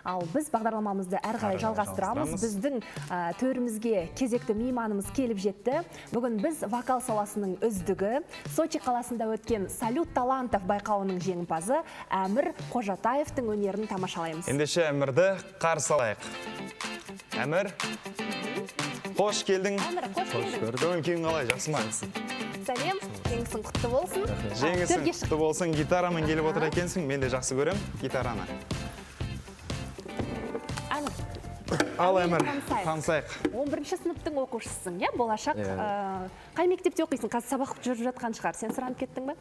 Ал біз бағдарламамызды әрі қарай жалғастырамыз. Біздің төрімізге кезекті мейманымыз келіп жетті. Бүгін біз вокал саласының үздігі, Сочи қаласында өткен «Салют талантов» байқауының жеңімпазы Әмір Қожатаевтың өнерін тамашалаймыз. Ендеше, Әмірді қарсы алайық. Әмір, қош келдің. Әмір, қош келдің. Көңіл күйің қалай, жақсы ма? Сәлем, жеңісің құтты болсын. Жеңісің Төрге шық. құтты болсын. Гитарамен келіп отыр екенсің. Мен де жақсы көрем гитараны. Әмір. Ал, Әмір, Әмір, танысайық. танысайық. 11 сыныптың оқушысың, иә, болашақ. Иә. Қай мектепте оқисың? Қазір сабақ жүріп жатқан шығар. Сен сұранып кеттің бе?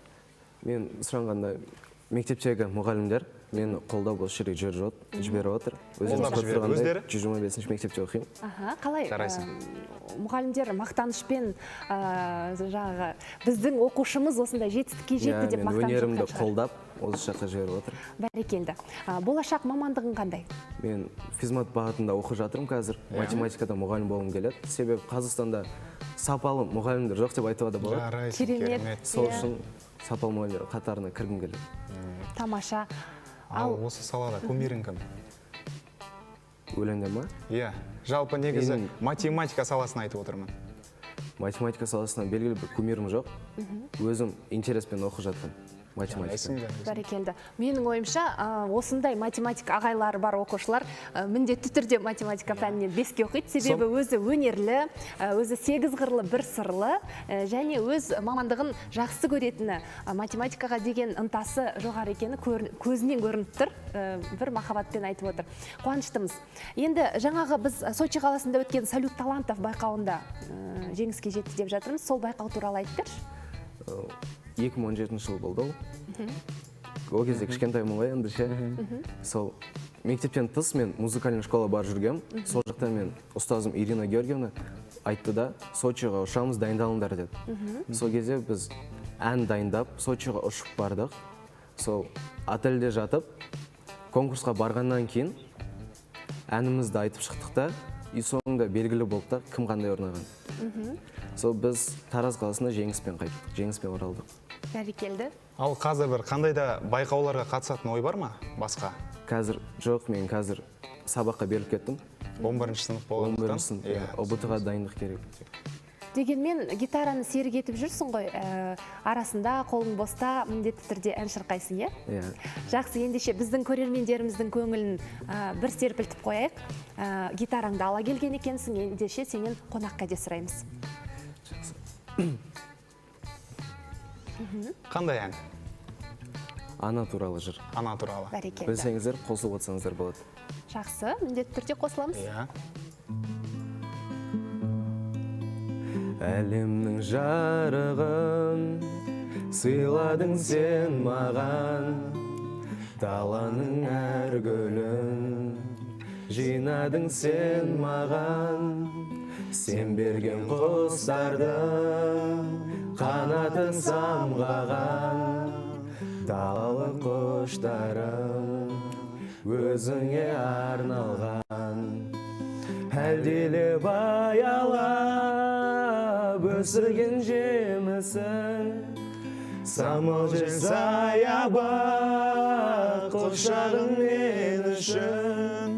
Мен сұранғанда, мектептегі мұғалімдер мені қолдап, осы жерге жіберіп отыр. Өздеріңіз Қолдап көріп жіберді. тұрғандай, Өздері? 125 мектепте оқимын. Аха, қалай? Жарайсың. Мұғалімдер мақтанышпен, жаңағы біздің оқушымыз осындай жетістікке жетті Иә, деп мен мақтанып өнерімді жатқан шығар. қолдап, осы жаққа жіберіп отыр. Бәрекелді. Болашақ мамандығың қандай? Мен физмат бағытында оқып жатырмын қазір. Математикадан мұғалім болғым келеді. Себебі Қазақстанда сапалы мұғалімдер жоқ деп айтуға да болады. Жарайсың. Керемет. Керемет. Сол Иә. үшін сапалы мұғалімдер қатарына кіргім келеді. Тамаша. Ал осы салада кумирің кім? Өлеңдер ма? Иә, жалпы негізі математика саласын айтып отырмын. Математика саласынан белгілі бір кумирім жоқ. Өзім интереспен оқып жатырмын математика. Жарайсың, жарайсың. Бәрекелді. Менің ойымша, осындай математика ағайлары бар оқушылар міндетті түрде математика пәнінен 5-ке оқиды. Себебі өзі өнерлі, өзі сегіз қырлы бір сырлы, және өз мамандығын жақсы көретіні, математикаға деген ынтасы жоғары екені көзінен көрініп тұр. Бір махаббатпен айтып отыр. Қуаныштымыз. Енді жаңағы біз Сочи қаласында өткен «Салют талантов» байқауында жеңіске жетті деп жатырмыз. Сол байқау туралы айтып берші. 2017 жыл болды ол. Ол кезде кішкентаймын ғой енді ше. Сол мектептен тыс мен музыкальный школа барып жүргем. Сол жақта мен ұстазым Ирина Георгиевна айтты да, «Сочиға ұшамыз, дайындалыңдар», — деді. Сол кезде біз ән дайындап, Сочиға ұшып бардық. Сол отельде жатып, конкурсқа барғаннан кейін әнімізді айтып шықтық та, и соңында белгілі болды да, кім қандай орын алған. Сол біз Тараз қаласына жеңіспен қайттық, жеңіспен оралдық. Бәрекелді. Ал қазір бір қандай да байқауларға қатысатын ой бар ма басқа? Қазір жоқ, мен қазір сабаққа беріліп кеттім. 11 сынып 11 болғандықтан. сынып, иә, ҰБТ ға дайындық керек. Дегенмен гитараны серік етіп жүрсің ғой, арасында қолың боста міндетті түрде ән шырқайсың, иә? Иә. Жақсы, ендеше біздің көрермендеріміздің көңілін бір серпілтіп қояйық. Гитараңды ала келген екенсің, ендеше сенен қонақ кәде сұраймыз. Жақсы. Қандай ән? Ана туралы жыр. Ана туралы. Бәрекелді. Білсеңіздер, қосылып отырсаңыздар болады. Жақсы, міндетті түрде қосыламыз. Иә. Әлемнің жарығын сыйладың сен маған, даланың әр гүлін жинадың сен маған. Сен берген құстардың қанатын самғаған, далалық құштарым өзіңе арналған. Әлделеп, аялап өсірген жемісің, самал жел, саябақ, құшағың мен үшін.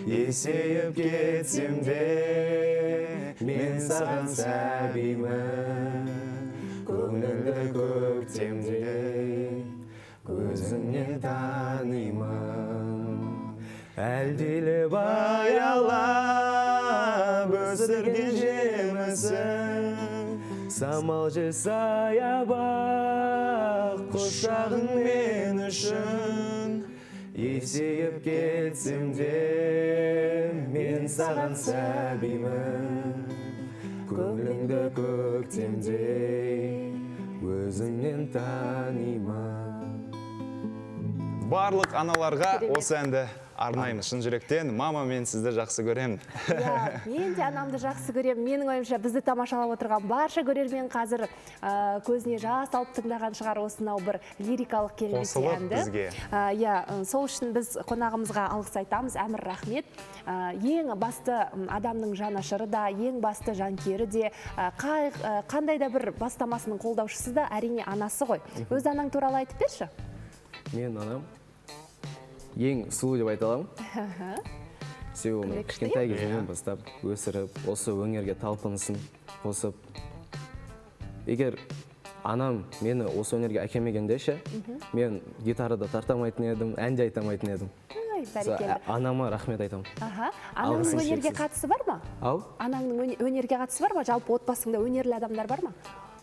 Есейіп кетсем де, мен саған сәбимін. Көңілді көктемдей көзіңнен танимын. Әлдилеп, аялап өсірген жемісің, самал жел, саябақ, құшағың мен үшін. Есейіп кетсем де, мен саған сәбимін. Көңіліңді көктемдей өзіңнен танимын. Барлық аналарға Керемет. осы әнді арнаймыз шын жүректен. Мама, мен сізді жақсы көремін. Иә, мен де анамды жақсы көремін. Менің ойымша, бізді тамашалап отырған барша көрермен қазір көзіне жас алып тыңдаған шығар осынау бір лирикалық келбетті Қосылып әнді. бізге. Иә, сол үшін біз қонағымызға алғыс айтамыз. Әмір, рахмет. Ең басты адамның жанашыры да, ең басты жанкүйері де, қандай да бір бастамасының қолдаушысы да, әрине, анасы ғой. Өз анаң туралы айтып берші. Мен анам Ең сұлу деп айта аламын. Себебі ол мені Күшті, кішкентай кезімнен бастап өсіріп, осы өнерге талпынысын қосып. Егер анам мені осы өнерге әкелмегенде ше, мен гитарада тарта алмайтын едім, ән де айта алмайтын едім. Ай, Сол, бәрекелді. Анама рахмет айтамын. Аха. Анаңның Алғысым өнерге шексіз. қатысы бар ма? Ау? Анаңның өнерге қатысы бар ма? Жалпы отбасыңда өнерлі адамдар бар ма?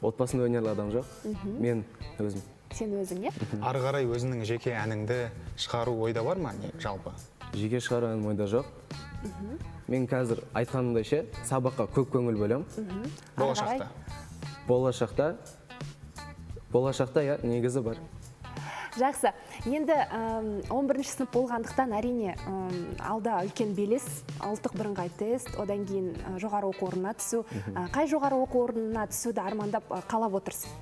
Отбасымда өнерлі адам жоқ. Мен өзім. Сен өзің, иә? Ары қарай өзіңнің жеке әніңді шығару ойда бар ма, не жалпы? Жеке шығару әнім ойда жоқ. Мен қазір айтқанымдай ше, сабаққа көп көңіл бөлемін. Болашақта. Болашақта, болашақта, иә, негізі бар. Жақсы. Енді 11 сынып болғандықтан, әрине, алда үлкен белес, ұлттық бірыңғай тест, одан кейін жоғары оқу орнына түсу. Қай жоғары оқу орнына түсуді армандап, қалап отырсың?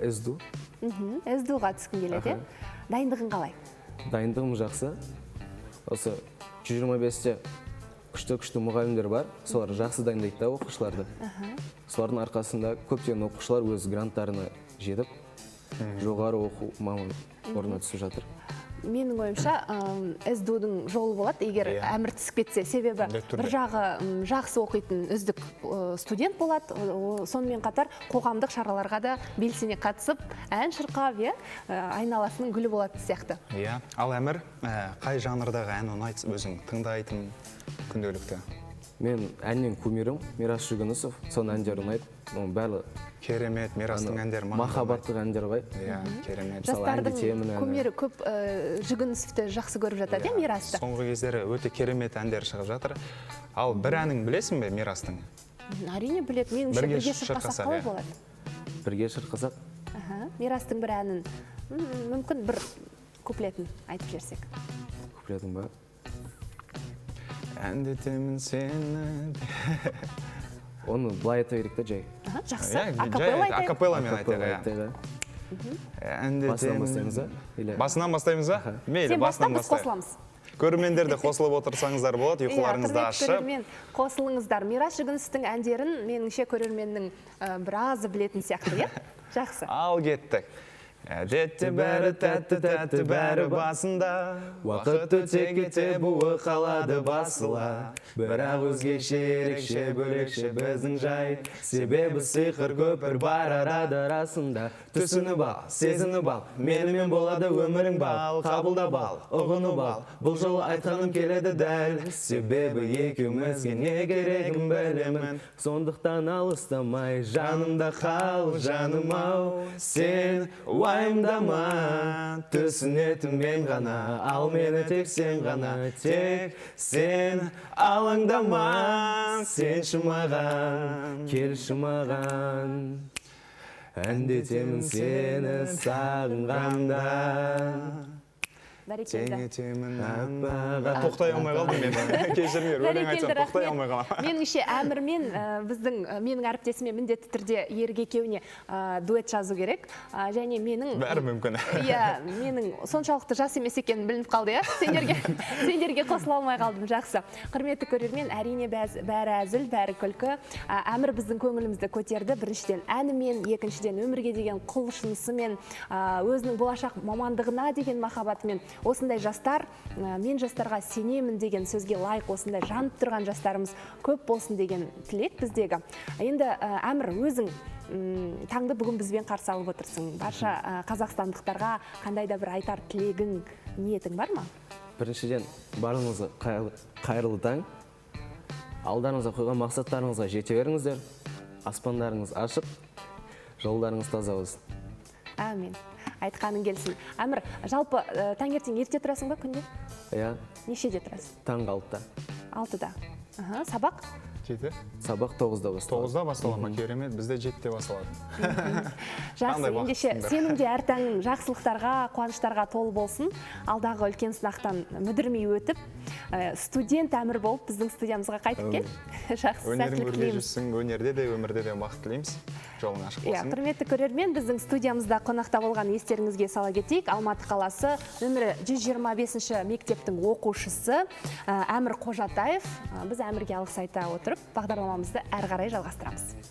СДУ. СДУ-ға түскің келеді, иә? Дайындығың қалай? Дайындығым жақсы. Осы 125-те күшті-күшті мұғалімдер бар. Солар жақсы дайындайды да оқушыларды. Солардың арқасында көптеген оқушылар өз гранттарына жетіп, жоғары оқу маман орнына түсіп жатыр. Менің ойымша, СДУ-дың жолы болады, егер Әмір түсіп кетсе. Себебі Міндетті бір түрде. жағы, жақсы оқитын үздік студент болады, сонымен қатар қоғамдық шараларға да белсене қатысып, ән шырқап, иә, айналасының гүлі болады сияқты. Иә. Ал Әмір, қай жанрдағы ән ұнайды өзің тыңдайтын күнделікті? Мен әннен кумирім Мирас Жүгінісов, соның әндері ұнайды. Оның барлығы Керемет, Мирастың әндері маған да ұнайды. Махаббаттық әндер ғой. Иә, керемет. Мысалы, Жастардың әндетемін әні. кумирі көп, Жүгінісовті жақсы көріп жатады, иә, Мирасты. Соңғы кездері өте керемет әндер шығып жатыр. Ал бір әнің білесің бе Мирастың? Әрине біледі. Меніңше, Бірге бірге шырқасақ шырқасақ, қалай иә. болады? Бірге шырқасақ? Аха, Мирастың бір әнін, мүмкін бір куплетін айтып жіберсек. Куплетін ба? Әндетемін сені. Оны былай айта керек та, жай. Аха, жақсы. Иә, жай Акапелла айтайық. Акапелламен айтайық, Акапелла иә. айтайық, иә. Әндетемін. Басынан бастаймыз ба? Или? Басынан бастаймыз ба? Мейлі, Сен басынан бастап, біз бастайық. қосыламыз. Көрермендер де қосылып отырсаңыздар болады, ұйқыларыңызды Иә, құрметті ашып. көрермен, қосылыңыздар. Мирас Жүгінісовтің әндерін меніңше көрерменнің біразы білетін сияқты, иә? Жақсы. Ал кеттік. Әдетте бәрі тәтті, тәтті бәрі басында. Уақыт өте кете буы қалады басыла. Бірақ өзгеше, ерекше, бөлекше біздің жай. Себебі сиқыр көпір бар арада расында. Түсініп ал, сезініп ал, менімен болады өмірің бал. Қабылдап ал, ұғынып ал, бұл жолы айтқаным келеді дәл. Себебі екеумізге не керегін білемін. Сондықтан алыстамай, жанымда қал, жаным ау. Сен уайымдама, түсінетін мен ғана, ал мені тек сен ғана, тек сен алаңдама, сенші маған, келші маған. Әндетемін сені сағынғанда. Бәрекелді. Теңетемін. Аппақ. Тоқтай алмай қалдым мен. Кешіріңдер, өлең Бәрекелді, айтсам тоқтай рахмет. алмай қаламын. Меніңше, Әмірмен, біздің, менің әріптесіме міндетті түрде Ерік екеуіне дуэт жазу керек. Және менің Бәрі мүмкін. Иә, менің соншалықты жас емес екенім білініп қалды, иә? Сендерге қосыла алмай қалдым, жақсы. Құрметті көрермен, әрине бәрі әзіл, бәрі күлкі. Әмір біздің көңілімізді көтерді. Біріншіден әнімен, екіншіден өмірге деген құлшынысымен, өзінің болашақ мамандығына деген махаббатымен. Осындай жастар, мен жастарға сенемін деген сөзге лайық осындай жанып тұрған жастарымыз көп болсын деген тілек біздегі. Енді, Әмір, өзің таңды бүгін бізбен қарсы алып отырсың. Барша қазақстандықтарға қандай да бір айтар тілегің, ниетің бар ма? Біріншіден, барлығыңызға қайырлы таң. Алдарыңызға қойған мақсаттарыңызға жете беріңіздер. Аспандарыңыз ашық, жолдарыңыз таза болсын. Әмин. Айтқаның келсін. Әмір, жалпы, таңертең ерте тұрасың ба күнде? Иә. Нешеде тұрасың? Таңғы 6-да. 6-да. Аха, сабақ? 7. Сабақ 9-да басталады. 9-да бастала ма? Керемет, бізде 7-де басталады. Жақсы, Қандай ендеше бақыттысыңдар. сенің де әр таңың жақсылықтарға, қуаныштарға толы болсын. Алдағы үлкен сынақтан мүдірмей өтіп, студент Әмір болып біздің студиямызға қайтып кел. Жақсы, Өнерің сәттілік өрге тілейміз. жүзсін, өнерде де, өмірде де бақыт тілейміз. Жолың ашық Иә, болсын. құрметті көрермен, біздің студиямызда қонақта болған естеріңізге сала кетейік. Алматы қаласы нөмірі 125 мектептің оқушысы, Әмір Қожатаев. Біз Әмірге алғыс айта отырып, бағдарламамызды әрі қарай жалғастырамыз.